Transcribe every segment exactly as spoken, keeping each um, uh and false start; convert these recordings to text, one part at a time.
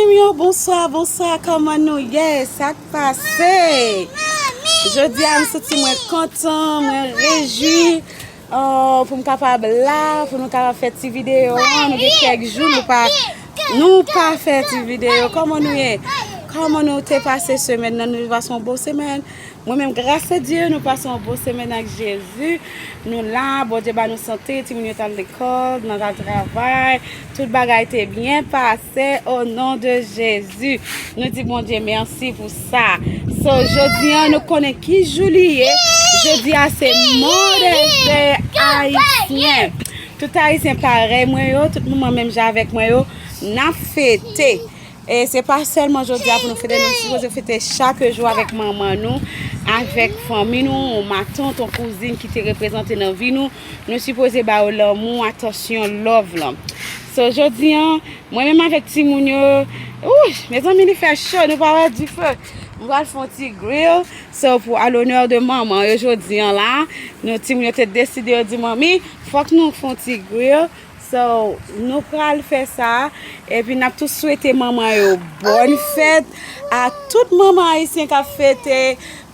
Zanmi m yo, bonswa, bonswa, kòman nou ye? Sa k pase? Jodi a, m santi mwen kontan, mwen rejwi, oh, pou m kapab la, pou nou kapab fè ti videyo an. Nou gen kèk jou nou pa, nou pa fè ti videyo. Kòman nou ye? Kòman nou te pase semèn nan? Nou pase yon bon semèn? Mwen menm, gras a Dye, nou pase yon bon semèn ak Jezi. Nou la, Bondye ba nou sante, timoun yo t al lekòl, nou t al travay. Tout bagay te byen pase, o non de Jezi. Nou di Bondye mèsi pou sa. So, jodi a, nou konnen ki jou li ye. Jodi a, se Mother's Day ayisyen. Tout Ayisyen parèy mwen yo, tout manman menm jan avèk mwen yo, n ap fete. E se pa sèlman jodi a pou nou fete, nou sipoze fete chak jou avèk manman nou, avèk fanmi nou, yon matant, yon kouzin ki te reprezante nan vi nou. Nou sipoze ba yo lanmou, atansyon, love lan. So, jodi a, mwen menm avèk timoun yo, ouch, mezanmi, li fè cho, nou pa wè dife. M pral fè yon ti grill. So, pou, à l'honneur de manman yo jodi a la, nou timoun yo te deside, yo di, "Manmi, fòk nou fè yon ti grill." So, nou pral fè sa, epi n ap tou swete manman yo bòn fèt, a tout manman ayisyen k ap fete,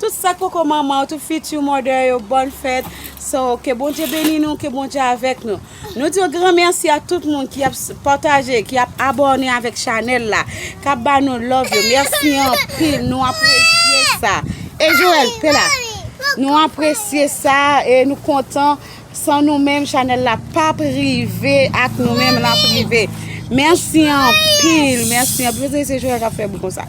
tout sa k poko manman, tout future mother yo bòn fèt. So, ke Bondye beni nou, ke Bondye avèk nou. Nou di yon gran mèsi a tout moun ki ap s-, pataje, ki ap abòne avèk chanèl la, k ap ba nou love yo. Mèsi anpil, nou apresye sa. E Joël, pe la. Nou apresye sa e nou kontan. San nou menm, chanèl la p ap rive ak nou menm, l ap rive. Mèsi anpil, mèsi anpil. Mèsi, se Joël k ap fè bri konsa.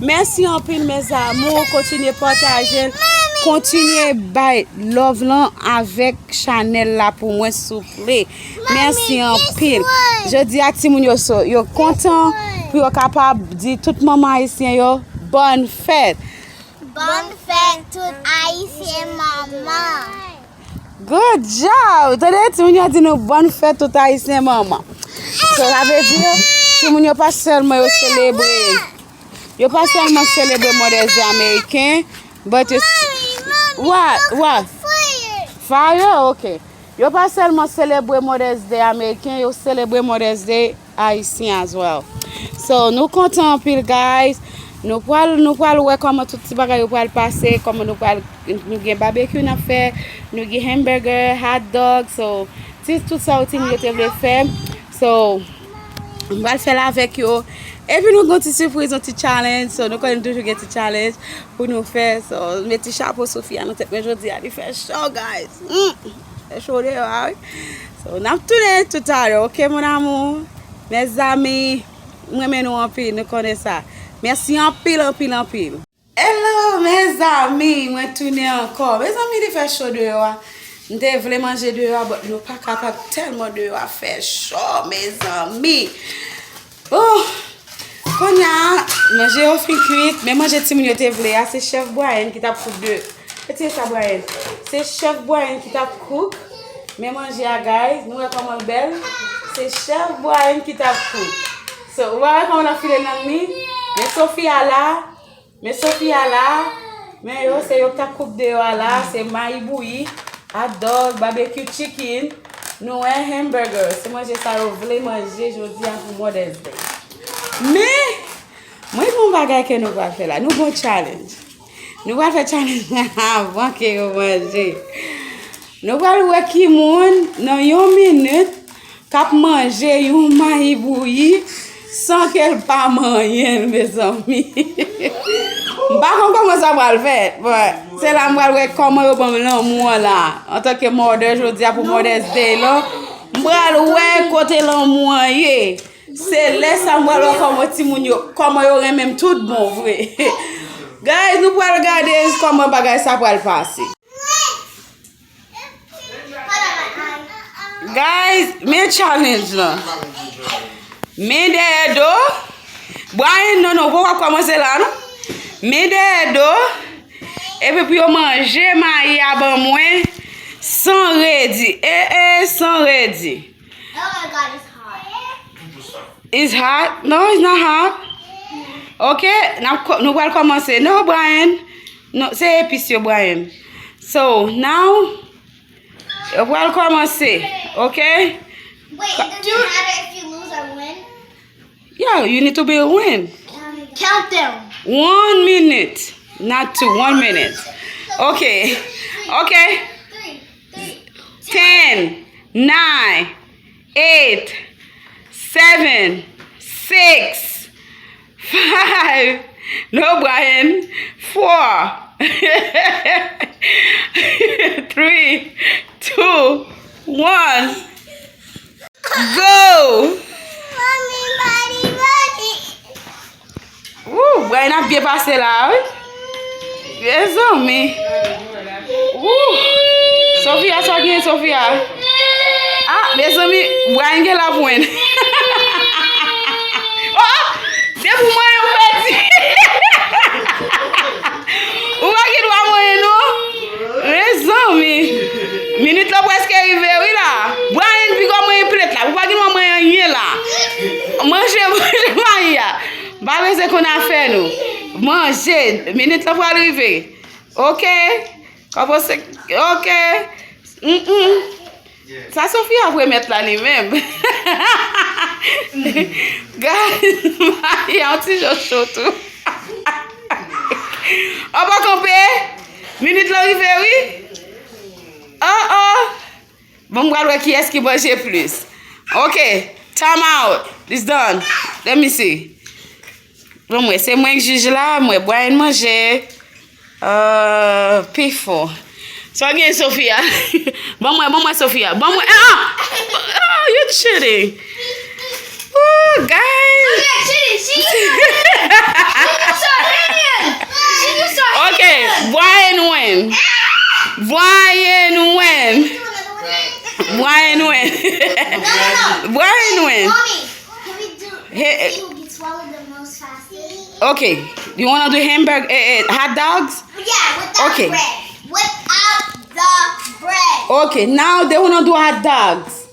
Mèsi anpil, mes amours. Kontinye pataje l. Kontinye bay love lan avèk chanèl la pou mwen, souple. Mèsi anpil. Jodi a, timoun yo so, yo kontan pou yo kapab di tout manman ayisyen yo, bòn fèt. Bòn fèt tout ayisyen manman. Good job! Tande, timoun yo di nou bòn fèt tout ayisyen manman. So, sa vle di, timoun yo pa sèlman yo selebre, yo pa sèlman selebre Mother's Day ameriken, but yo, what, what? Fire, ok. Yo pa sèlman selebre Mother's Day ameriken, yo selebre Mother's Day ayisyen as well. So, nou kontan anpil, guys. Nou pral, nou pral wè kòman tout ti bagay yo pral pase, kòman nou pral, nou gen babekyou n ap fè, nou gen hamburger, hot dog, so, ti, tout sa yo timoun yo te vle fè. So, m pral fè l avèk yo. Epi nou gen ti sipriz, yon ti challenge, so, nou konnen nou toujou gen ti challenge pou nou fè. So, met ti chapo Sofia nan tèt mwen jodi a, li fè cho, guys. Mm. Fè cho deyò a, wi. So, n ap tounen toutalè, ok, mon amour? Mezanmi, m renmen nou anpil, nou konnen sa. Mèsi anpil, anpil, anpil. Hello, mezanmi, mwen tounen ankò. Mezanmi, li fè cho deyò a. M te vle manje deyò a, but nou pa kapab tèlman deyò a fè cho, mezanmi. Bon, kounye a, manje yo fin kwit, men manje timoun yo te vle a, se chèf Brian ki t ap kouk de. Retire sa, Brian. Se chèf Brian ki t ap kouk. Men manje a, guys, nou wè kòman l bèl. Se chèf Brian ki t ap kouk. So, ou pa wè kòman l ap file lang li? Men Sofia la, Men Sofia la, men yo, se yo k t ap kouk deyò a la, se mayi bouyi, hot dog, barbecue chicken, nou wè hamburger. Se manje sa yo vle manje jodi a pou Mother's Day. Men, mwen gen yon bagay ke nou pral fè la. Nou gon challenge. Nou pral fè challenge avan ke yo manje. Nou pral wè ki moun, nan yon minit, k ap manje yon mayi bouyi san ke l pa manyen l, mezanmi. M pa konn kòman sa pral fèt, but se la m pral wè kòman yo ban m lanmou an la. Antanke mother jodi a pou Mother's Day lan, m pral wè kote lanmou an ye. Se lè sa m pral wè kòman timoun yo, kòman yo renmen m tout bon vre. Guys, nou pral gade kòman bagay sa pral pase. Guys, men challenge lan. Men dèyè do. Brian, non, non, ou poko kòmanse la, non. Men dèyè do. Epi pou yo manje mayi a ban mwen san redi. E, e, san redi. Oh my God, it's hot. It's hot? No, it's not hot. Ok, n ap kò-, nou pral kòmanse. No, Brian. Non, se epis yo, Brian. So, now, yo pral kòmanse, ok? Wait, it doesn't matter if you lose or win? Yeah, you need to be when. Countdown. One minute, not two, one minute. Okay, okay. Ten, nine, eight, seven, six, five, no, Brian, four, three, two, one. Go! Woo, Brian ap byen pase la, wi. Mezanmi. Woo. Sofia, sa gen, Sofia? Ah, mezanmi, Brian gen la pwen. Oh, depi mwen yo pèdi. Ou pa gen dwa mwen non. Mezanmi, minit la prèske rive wi la. Brian piga mwen plet la. Ou pa gen dwa mwen anyen la. Manje, manje mayi a. M pa bezwen konn afè nou. Manje, minit la pral rive. Oke? Kòmanse, oke? Mm-mm. Sa Sofia ap remèt la li menm. Guys, mayi a yon ti jan cho tou. Anba kanpe. Minit lan rive wi. Oh, oh. Bon, m pral wè kiyès ki manje plis. Ok, time out. It's done. Let me see. Bon, mwen, se mwen k jij la, mwen, Brian manje. Euh, pifo. Sa gen Sofia? Bon, mwen, bon, mwen, Sofia. Bon, mwen, ah! Oh, you cheating. Oh, guys. Ok, Brian win. Brian win. Brian win. Brian win. Hey, okay, you wanna do hamburger, eh, eh, hot dogs? Yeah, without bread. Without the bread. Okay, now they wanna do hot dogs.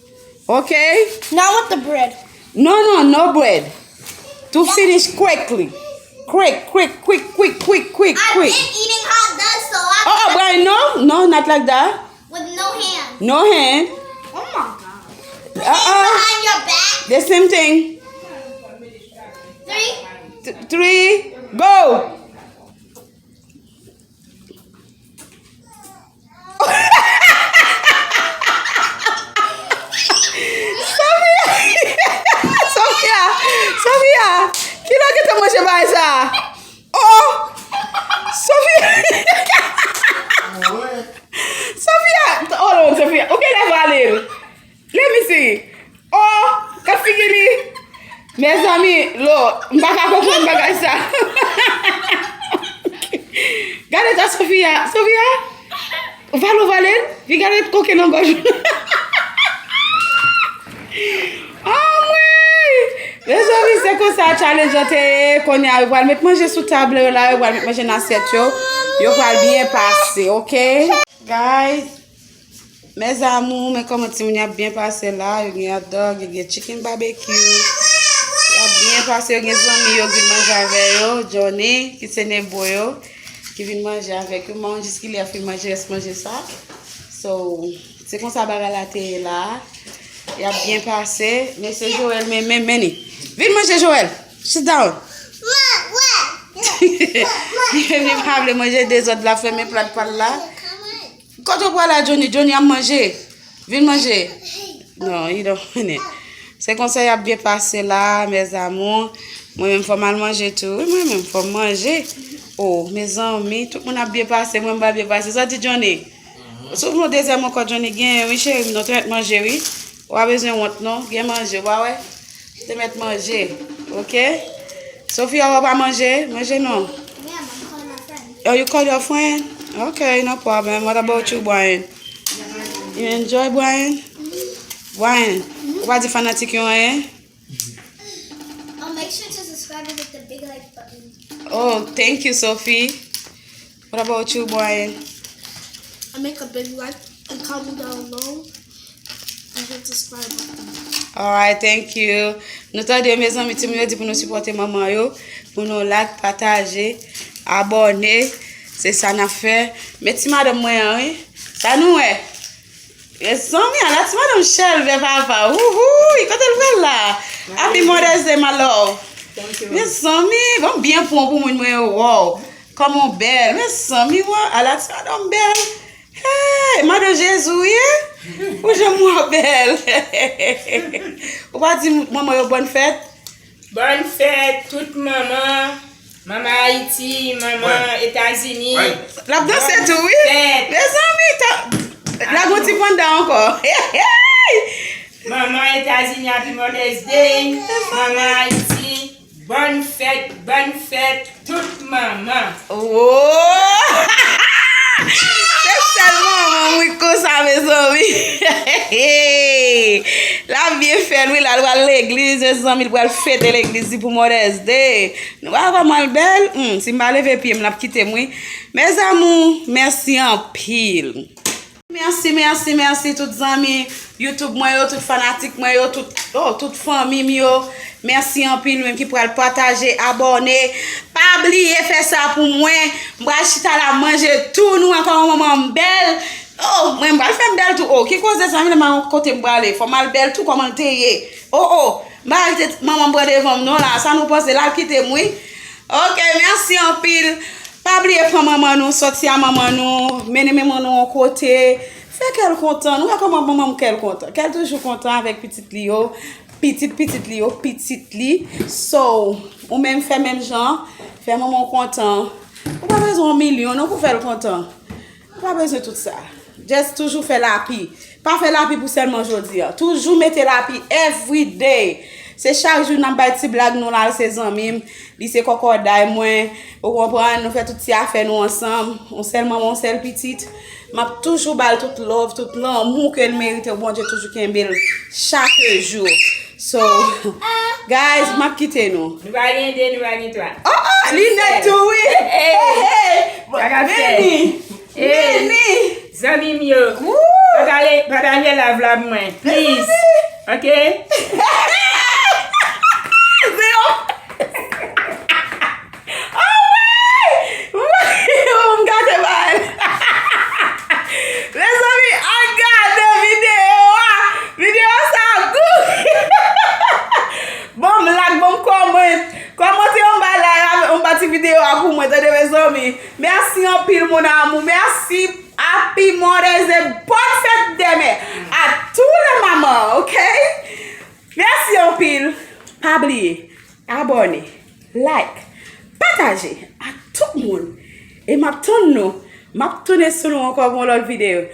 Okay? Not with the bread. No, no, no bread. To finish quickly. Quick, quick, quick, quick, quick, quick, quick. I've been eating hot dogs, so I Oh, oh, but no, no, not like that. With no hand. No hand. Oh my God. Uh-uh. Behind your back. The same thing. Three. Th- three. Go. Sofia! Sofia! Sofia! Kilè w gentan manje bagay sa? Oh! Sofia! Sofia! Hold on, Sofia. Ou genlè vale l. Let me see. Oh, gad figi li. Mezanmi, lo, m pa ka konprann bagay sa. Gade ta Sofia. Sofia, vale w vale l. Pi gade koke nan gòj. Anmwey! Mezanmi, se konsa challenge an te ye. Kounye a, yo pral met manje sou tab yo la. Yo pral met manje nan asyèt yo. Yo pral byen pase, ok? Guys, mes amours, men kòman timoun yo ap byen pase la. Yo gen hot dog, yo gen chicken barbecue. Yo ap byen pase, yo gen zanmi yo ki vin manje avè yo. Johnny, ki se nebo yo, ki vin manje avèk yo. Mwen jis ki lè fin manje rès manje sa. So, se konsa bagay la te ye la. Y ap byen pase. Mesye Joel, men, men, men ni. Vin manje, Joel. Sit down. Li pa vle manje dezòd la, fèmen plat pa l la. Kote w pral la, Johnny? Johnny ap manje. Vin manje. Non, he don't want it. Se konsa y ap byen pase la, mes amours. Mwen menm fò m al manje tou. Wi, mwen menm fò m manje. Oh, mezanmi, tout moun ap byen pase, mwen m pa byen pase. Sa di Johnny? Sou nou dezyèm ankò Johnny gen, wi cheri, nou te mèt manje, wi. Ou pa bezwen wont, non. Gen manje, ou pa wè? Te mèt manje, ok? Sofia, ou pa manje? Manje non. Oh, you call your friend? Ok, no problem. What about you, Brian? You enjoy, Brian? Brian, ou pa di fanatik yo anyen? Oh, make sure to subscribe and hit the big like button. Oh, thank you, Sophie. What about you, Brian? And make a big like and comment down below and hit the subscribe button. Alright, thank you. Nou tande yo, mezanmi, timoun yo di pou nou sipòte manman yo, pou nou like, pataje, abòne. Se sa n ap fè. Men ti madanm mwen an, wi. Sa nou wè? Mezanmi, ala ti madanm chèlbè papa. Wouhou, kote l pral la? Happy Mother's Day, my love. Mezanmi, bon, byen pran pou moun mwen yo, wow. Kòman w bèl. Mezanmi, wa, ala ti madanm bèl. Hey, madan Jezi w ye? Ou janm wè bèl. Ou pa di manman yo bòn fèt? Bòn fèt, tout manman. Manman Ayiti, manman Etazini. L ap danse tou, wi. Mezanmi, ta, lage yon ti panda ankò. Manman Etazini, Happy Mother's Day. Manman Ayiti, bòn fèt, bòn fèt, tout manman. Wo! Se sèl manman m wi k konsa, mezanmi. L ap byen fè l, wi, la, l pral legliz, mezanmi, l pral fete legliz li pou Mother's Day. Nou pa wè kòman l bèl? Hmm, si m pa leve pye m, l ap kite m, wi. Mes amours, mèsi anpil. Mèsi, mèsi, mèsi tout zanmi YouTube mwen yo, tout fanatik mwen yo, tout, oh, tout fanmi m yo. Mèsi anpil, menm ki pral pataje, abòne. Pa bliye fè sa pou mwen. M pral chita la manje tou, nou wè kòman manman m bèl. Oh, mwen m pral fè m bèl tou. Oh, ki koze sa, m pa kote m prale. Fò m al bèl tou, kòman l te ye. Oh, oh, m pa kite manman m pran devan m non la. Sa nou panse la, l kite m wi. Ok, mèsi anpil. Pa bliye pran manman nou, sòti a manman nou, mennen manman nou yon kote. Fè kè l kontan. Nou wè kòman manman m kè l kontan. Kè l toujou kontan avèk pitit li yo. Pitit pitit li yo, pitit li. So, ou menm fè menm jan. Fè manman w kontan. Ou pa bezwen yon milyon non pou fè l kontan. Ou pa bezwen tout sa. Just toujou fè lapi. Pa fè lapi pou sèlman jodi a. Toujou mete lapi everyday. Se chak jou n ap bay ti blag nou la, se zanmi m. Li se kòkòday mwen. Ou konprann? Nou fè tout ti afè nou ansanm. Yon sèl manman, yon sèl pitit. M ap toujou ba l tout love, tout lanmou ke l merite. Bondye toujou kenbe l chak jou. So, guys, m ap kite nou. Nou pa gen de, nou pa gen twa. Oh, oh, linèt tou, wi. Hey, hey. Hey, hey. Sa k ap fèt? Vini. Hey, vini. Zanmi m yo. Woo. Pataje, pataje live la pou mwen. Please. Ok? Se yon Oh, wi! Wi! M gate ba l. Mezanmi, al gade videyo a. Videyo sa gou. Bon, m like, bon, m kòmante. Kòmante yon bagay la, yon pati videyo a pou mwen, tande, mezanmi. Mèsi anpil, mon amour. Mèsi, Happy Mother's Day. Bonne fête des mères à tous les mamans, ok? Mèsi anpil. Pa bliye, abòne, like, pataje ak tout moun. E m ap tann nou. M ap tounen sou nou ankò pou yon lòt videyo.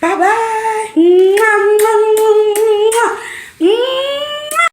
Babay! Mwa, mwa, mwa, mwa. Mwa.